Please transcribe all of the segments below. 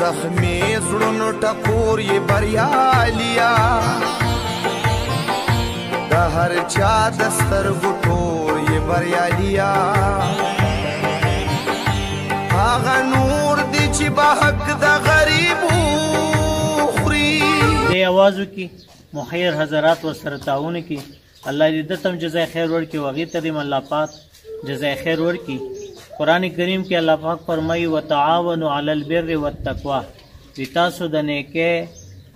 زخمی زړونو ټکور یې بریالیا، د هر چا د سترګو تور یې بریالیا. هغه نور دی چې به حق د غریبو خوري. دې اواز وکړي، مخیر حضرات ورسره تعاون وکړي. الله دې ده ته هم جزای خیر ورکړي او هغې ته دې هم الله پاک جزای خیر ورکړي. قرآن کریم کې الله پاک فرمایي وتعاونوا علی البر والتقوا، چې تاسو د نیکۍ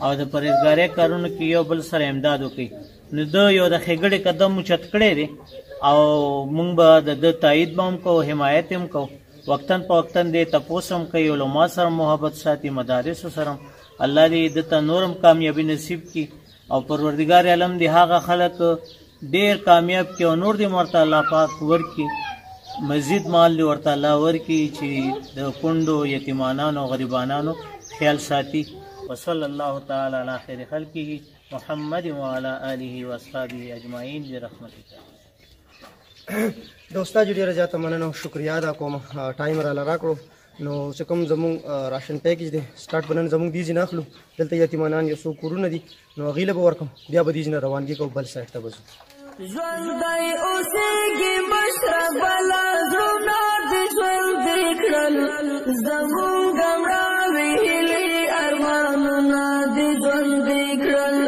او د پرهېزګارۍ کارونو کې یو بل سره امداد وکړئ. نو ده یو د ښېګړې قدم اوچت کړی دی او موږ به د ده تایید به هم کوو، حمایت هم کوو. وقتاً په وقتاً دې تپوس هم کوي، علما سره محبت ساتي، مدارسو سره هم. الله دې ده ته نور هم کامیابي نصیب کړي او پروردګار عالم دې هغه خلک ډېر کامیاب کړي او نور دې ورته الله پاک ورکړي، مزید مال دې ورته الله ورکړي چې د کونډو، یتیمانانو، غریبانانو خیال ساتي. وصلی الله تعالی علی خیر خلقه محمد وعلى آله واصحابه اجمعین برحمتک. د استاد ډیره زیاته مننه او شکریا ادا کوم، ټایم راله راکړو. نو چې کوم زموږ راشن پیکج دی سټارټ به نن زموږ دې ځای نه اخلو، دلته یتیمانان یو څو کورونه دي نو هغې له به ورکړم، بیا به دې ځای نه روانګي کوو بل سایډ ته به ځو. ژوندی اوسېږي مشره بلا زړونه دې ژوندي کړل، زموږ مړاوي هیلې ارمانونه دې ژوندي کړل،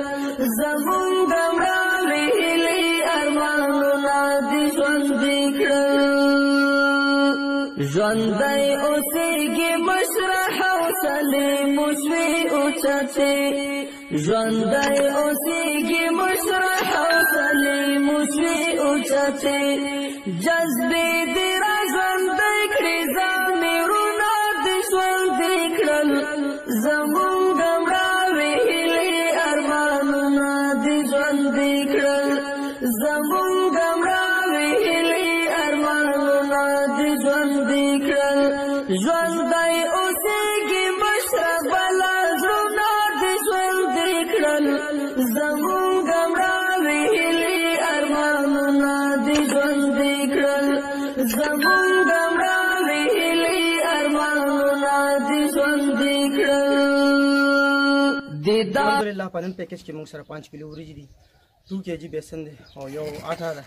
زموږ مړاوي هیلې ارمانونه دې ژوندي کړل. ژوندی اوسېږي مشره حوصلې مو شوې اوچتې، ژوندی اوسېږي مشره حوصلې مو شوې اوچتې، جذبې دې را ژوندی کړې ضمیرونه دې ژوندي کړل، زموږ مړاوې هیلې ارمانونه دې ژوندي کړل، زموږ مړاوې هیلې ارمانونه دې ژوندي کړل. ژوندی اوسېږي مشره بلا زړونه دې ژوندي کړل، زموږ مړاوې هیلې ارمانونه دې ژوندي کړل، زموږ مړاوې هیلې ارمانونه دې ژوندي کړل. الحمدلله په نن پیکج کې موږ سره 5 کیلو وریجې دي، 2 کې جي بیسن دی او یو آټا ده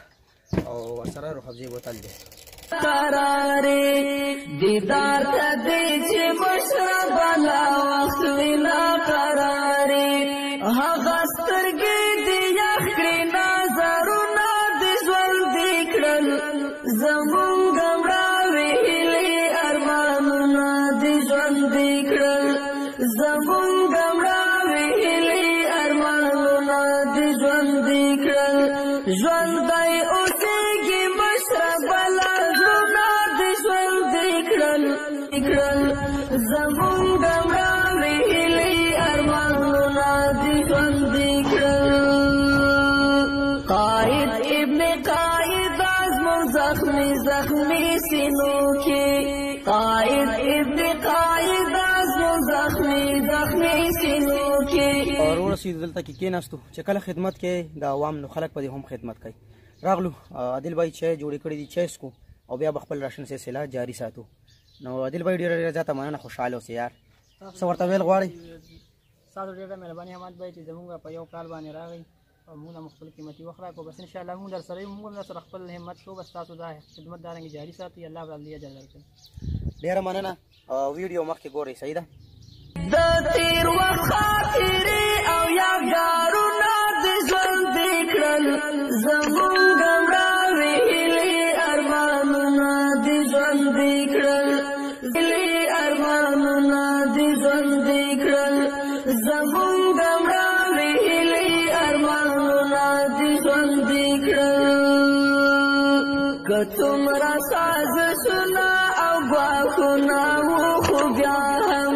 او ورسره روح افزې بوتل دی. قرارې دیدار ته دې چې مشره بلا وخت وینا قرارې، هغه سترګې دې یخ کړې نظرونه دې ژوندي کړل، زموږ مړاوې هیلې ارمانونه دې ژوندي کړل، زموږ مړاوې هیلې ارمانونه دې ژوندي کړل. ژوندی اوسېږي مشره بلا زړونه دې ژوندي کړل، زموږ مړاوې هیلې ارمانونه دې ژوندي کړل. قائد ابن قائد زموږ زخمي زخمي سینو کې، قائد ابن قائد زموږ زخمي زخمي سینو کې. اور ورسېدو دلته کې کېناستو چې کله خدمت کوي د عوام نو خلک په دې هم خدمت کوي. راغلو عادل بھائی چای جوړې کړې دي، چای څکو او بیا به خپل راشن سلسله جاري ساتو. نو عادل بھائی ډېره ډېره زیاته مننه، خوشحاله اوسې یار. څه ورته ویل غواړئ؟ ستاسو ډېره مهرباني حماد بھائی چې زموږ په یو کال باندې راغی او موږ هم خپل قیمتي وخت راکړو. بس انشاءالله موږ در سره یو، موږ هم در سره خپل همت کوو، بس تاسو دا خدمت دارنګې جاري ساتئ، الله به دې اجر درکړي. ډېره مننه. ویډیو مخکې ګورئ، صحیح ده؟ د تېر وخت خاطرې او یادګارونه دې ژوندي کړل، زموږ مړاوې هیلې ارمانونه دې ژوندي کړل، هیلې ارمانونه دې ژوندي کړل، زموږ مړاوې هیلې ارمانونه دې ژوندي کړل. که څومره سازشونه او ګواښونه وو خو بیا هم،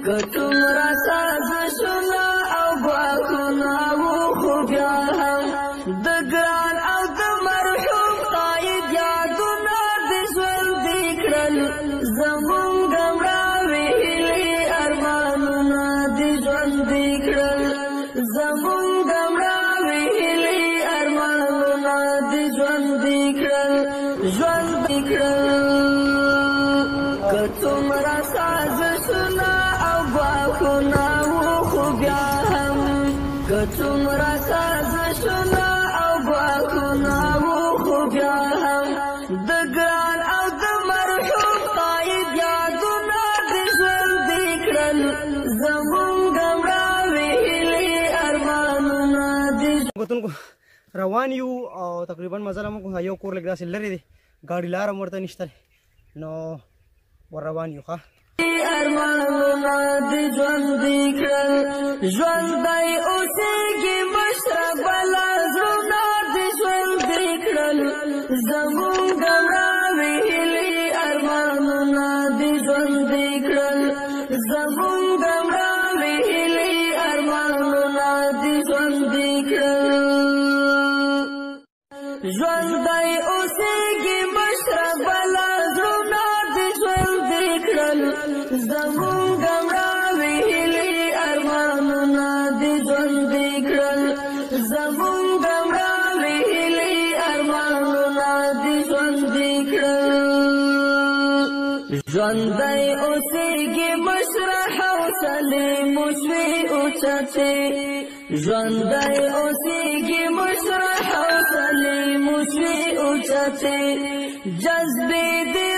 که څومره سازشونه او ګواښونه وو خو بیا هم، د ګران او د مرحوم قاید یادونه دې ژوندي کړل، زموږ مړاوې هیلې ارمانونه دې ژوندي کړل، زموږ مړاوې هیلې ارمانونه دې ژوندي کړل، ژوندي کړل. که څومره سازشونه او ګواښونه وو، خو بیا هم که څومره سازشونه او ګواښونه وو، خو بیا هم د ګران او د مرحوم قاید یادونه دې ژوندي کړل، زمونږ مړاوې هیلې ارمانونه دې. کتونکو، روان یو او تقریبا مزل موږ یو کور لږ داسې لرې دی، ګاډي لاره هم ورته نشته، نو ور روان یو. ښه، ارمانونه دې ژوندي کړل، ژوندی اوسېږي مشره بلا زړونه دې ژوندي کړل، زمونږ مړاوې هیلې ارمانونه دې ژوندي کړل، زمونږ مړاوې هیلې ارمانونه دې ژوندي کړل. ژوندی اوسېږي مشره بلا زړونه دې ژوندي کړل، زمونږ مړاوې هیلې ارمانونه دې ژوندي کړل، زمونږ مړاوې هیلې ارمانونه دې ژوندي کړل. ژوندی اوسېږي مشره حوصلې مو شوې اوچتې، ژوندی اوسېږي مشره حوصلې مو شوې اوچتې، جذبې دې